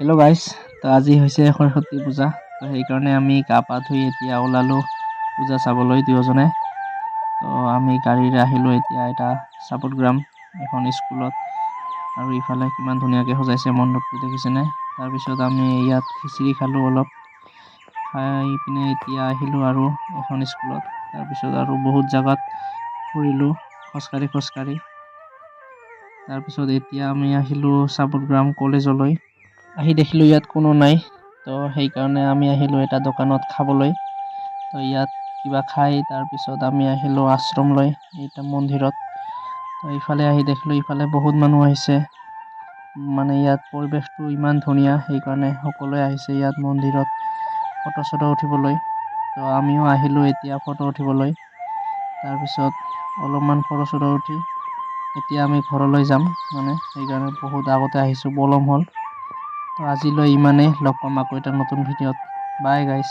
Hello' গাইছ, তো আজি হৈছে সৰস্বতী পূজা। তো সেইকাৰণে আমি গা পা ধুই এতিয়া ওলালোঁ পূজা চাবলৈ দুয়োজনে। তো আমি গাড়ীৰে আহিলোঁ এতিয়া এটা চাপতগ্ৰাম এখন স্কুলত। আৰু ইফালে কিমান ধুনীয়াকৈ সজাইছে মণ্ডপটো, দেখিছেনে? তাৰপিছত আমি ইয়াত খিচিৰি খালোঁ অলপ, খাই পিনে এতিয়া আহিলোঁ আৰু এখন স্কুলত। তাৰপিছত আৰু বহুত জেগাত ফুৰিলোঁ খোজকাঢ়ি খোজকাঢ়ি। তাৰপিছত এতিয়া আমি আহিলোঁ চাপতগ্ৰাম কলেজলৈ। আহি দেখিলোঁ ইয়াত কোনো নাই, তো সেইকাৰণে আমি আহিলোঁ এটা দোকানত খাবলৈ। তো ইয়াত কিবা খাই তাৰপিছত আমি আহিলোঁ আশ্ৰমলৈ, এটা মন্দিৰত। তো ইফালে আহি দেখিলোঁ ইফালে বহুত মানুহ আহিছে। মানে ইয়াত পৰিৱেশটো ইমান ধুনীয়া, সেইকাৰণে সকলোৱে আহিছে ইয়াত মন্দিৰত ফটো চটো উঠিবলৈ। তো আমিও আহিলোঁ এতিয়া ফটো উঠিবলৈ। তাৰপিছত অলপমান ফটো চটো উঠি এতিয়া আমি ঘৰলৈ যাম। মানে সেইকাৰণে বহুত আগতে আহিছোঁ, পলম হ'ল। তো আজিলৈ ইমানেই। লগ পাম আকৌ এটা নতুন ভিডিঅ'ত। Bye guys.